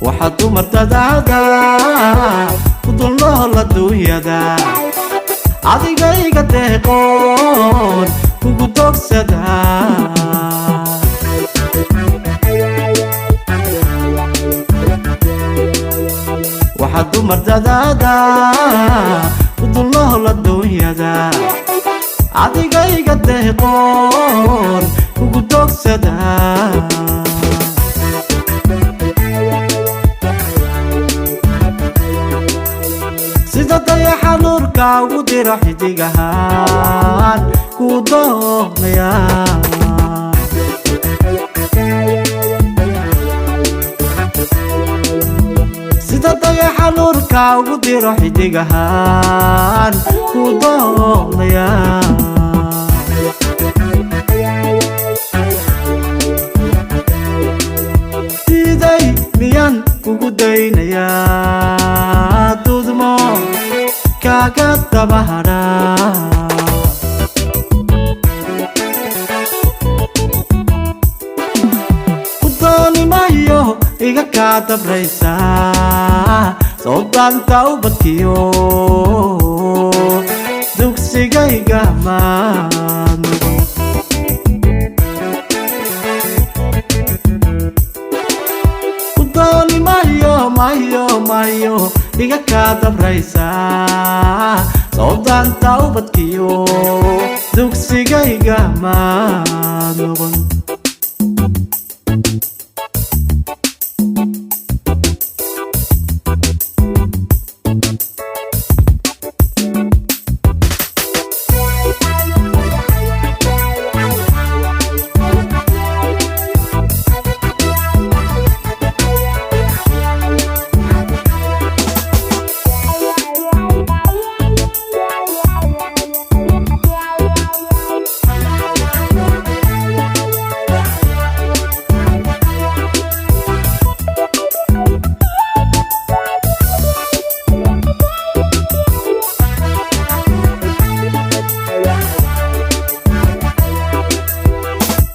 Waxaad dumartadaada ku dul nool adduunyada, adiga iga deeqoon kugu dogsada. Waxaad dumartadaada ku dul nool adduunyada, adiga iga deeqoon kugu dogsada. Sida dayaxa nuurka ugu diro xidigahaan ku doonaya. Sida dayaxa nuurka ugu diro xidigahaan ku doonaya. Diiday miyaan kugu daynayaa, dudmo kaaga dabahadha. Ku dooni maayo iga kaa dabraysa, soo daanta ubadkiyo dugsigayga maad noqon. Ku dooni maayo, maayo, maayo iga kaa dabraysa, soo daanta ubadkiyo dugsigayga maad noqon.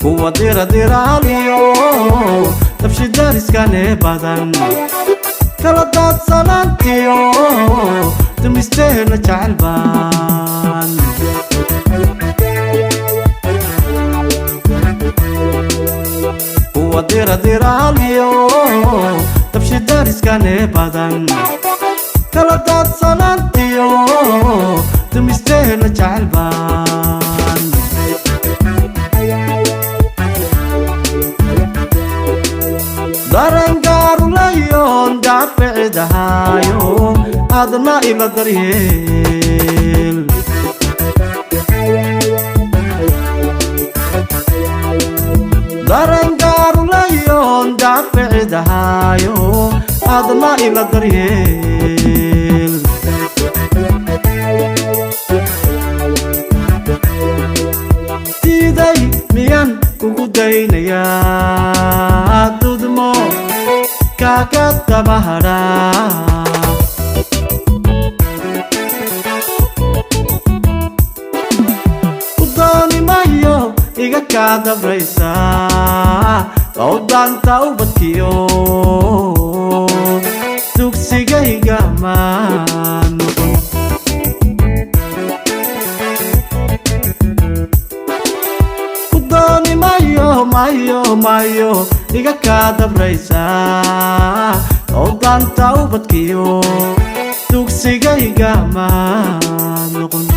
Kuwa diradiraaliyo dabshidariskane badan, kala daadsanaantiyo dumisteena jecel baan. Kuwa diradiraaliyo dabshidariskane badan, kala daadsanaantiyo dumisteena jecel baan. Darangaaruleyoon daaficidahayo, adna ila daryeel. Darangaaruleyoon daaficidahayo, adna ila daryeel. Diiday miyaan kugu daynayaa, dudmo kaaga dabahadha. Ku dooni maayo iga kaa dabraysa, soo daanta ubadkiyo dugsigayga maad noqon. Ku dooni maayo, maayo, maayo iga kaa dabraysa, soo daanta ubadkiyo dugsigayga maad noqon.